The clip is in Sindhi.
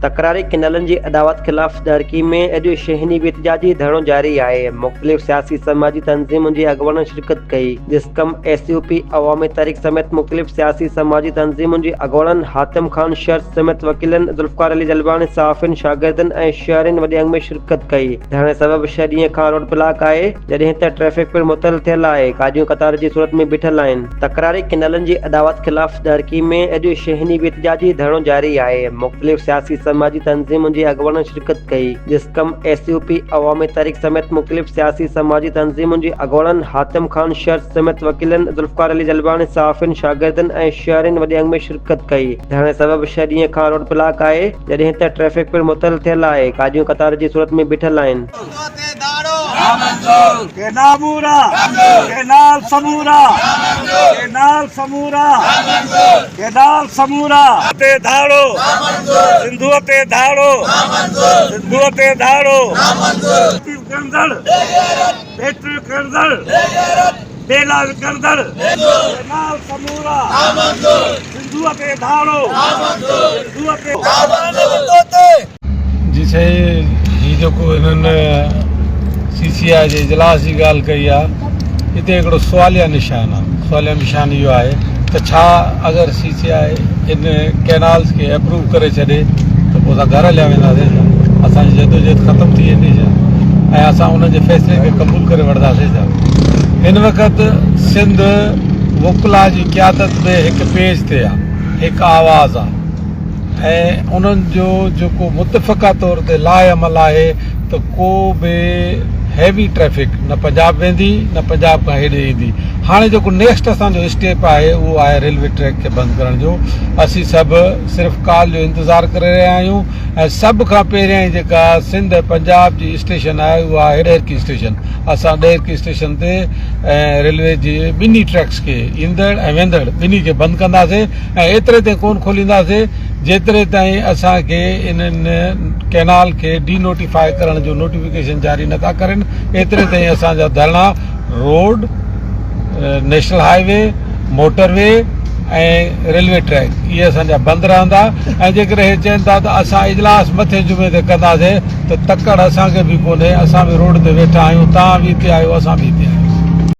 تڪراري ڪئنالن جي اڏاوت خلاف ڏهرڪي ۾ اڄ شهني به احتجاجي ڌرڻو جاري آهي، مختلف سياسي سماجي تنظيمن جي اڳواڻن شرڪت ڪئي، جسقم، ايس يو پي، عوامي تحريڪ سميت مختلف سياسي سماجي تنظيمن جي اڳواڻن حاتم خان شر سميت وڪيلن ذوالفقار علي جلباڻي، صحافين، شاگردن ۽ شهرين وڏي انگ ۾ شرڪت ڪئي، ڌرڻي سبب ڇهه ڏينهن کان روڊ بلاڪ آهي، جڏهن ته ٽريفڪ پڻ معطل ٿيل آهي، گاڏيون قطار جي صورت ۾ بيٺل آهن. تڪراري ڪئنالن جي اڏاوت خلاف ڏهرڪي ۾ اڄ شهني به احتجاجي ڌرڻو جاري آهي، مختلف سياسي سماجي تنظيمن جي اڳواڻن شرڪت ڪئي، جسقم، ايس يو پي، عوامي تحريڪ سميت مختلف سياسي سماجي تنظيمن جي اڳواڻن حاتم خان شر سميت وڪيلن ذوالفقار علي جلباڻي، صحافين، شاگردن ۽ شهرين وڏي انگ ۾ شرڪت ڪئي، ڌرڻي سبب ڇهه ڏينهن کان روڊ بلاڪ آهي، جڏهن ته ٽريفڪ پڻ معطل ٿيل آهي، گاڏيون قطار جي صورت ۾ بيٺل آهن. ڪينامورا ڪينال سمورا ڪينال سمورا ڪينال سمورا تي ڌاڙو سنڌوء تي ڌاڙو سنڌوء تي ڌاڙو وڪڻندڙ فيڪٽريون وڪڻندڙ ٻيلا وڪڻندڙ ڪينال سمورا سنڌوء تي ڌاڙو سنڌوء تي. جي سائين هي جيڪو هنن سي سي آء جي اجلاس جي ڳالهه ڪئي آ اتي هڪڙو سواليا نشان آ سواليا نشان اهو آهي ته ڇا اگر سي سي آء ان ڪينالز کي اپروو ڪري ڇڏي ته پوء اسان گهر هليا وينداسين ڇا اسان جي جدوجهد ختم ٿي ويندي ڇا ۽ اسان انهن جي فيصلي کي قبول ڪري وٺنداسين ڇا هن وقت سنڌ وڪلا جي قيادت به هڪ پيج تي آ هڪ آواز آ ۽ انهن جو جيڪو متفقه طور تي لاء عمل آهي ته ڪو به هيوي ٽريفڪ نه پنجاب ويندي نه پنجاب کان هيڏي ايندي هاڻي جيڪو نيڪسٽ اسان جو اسٽيپ آهي اهو آهي ريلوي ٽريڪ کي بند ڪرڻ جو اسين سڀ صرف ڪال جو انتظار ڪري رهيا آهيون ۽ سڀ کان پهريائين جيڪا سنڌ ۽ پنجاب جي اسٽيشن آهي اها آهي ڏهرڪي اسٽيشن اسان ڏهرڪي اسٽيشن تي ريلوي جي ٻنهي ٽريڪس کي ايندڙ ۽ ويندڙ ٻنهي کي بند ڪنداسين ۽ ايتري تائين ڪونه کولينداسين جيتري تائين اسان کي انهن ڪئنال کي ڊي نوٽيفاء ڪرڻ جو نوٽيفڪيشن جاري نٿا ڪرين ايتري تائين اسان جا ڌرڻا road national highway motorway ۽ railway track اهي اسان جا بند رهندا ۽ جيڪڏهن هي چين ٿا ته اسان اجلاس مٿين جمعي تي ڪنداسين ته تڪڙ اسان کي به ڪونهي اسان به روڊ تي ويٺا آهيون توهان به هتي آهيو اسان به هتي آهيون.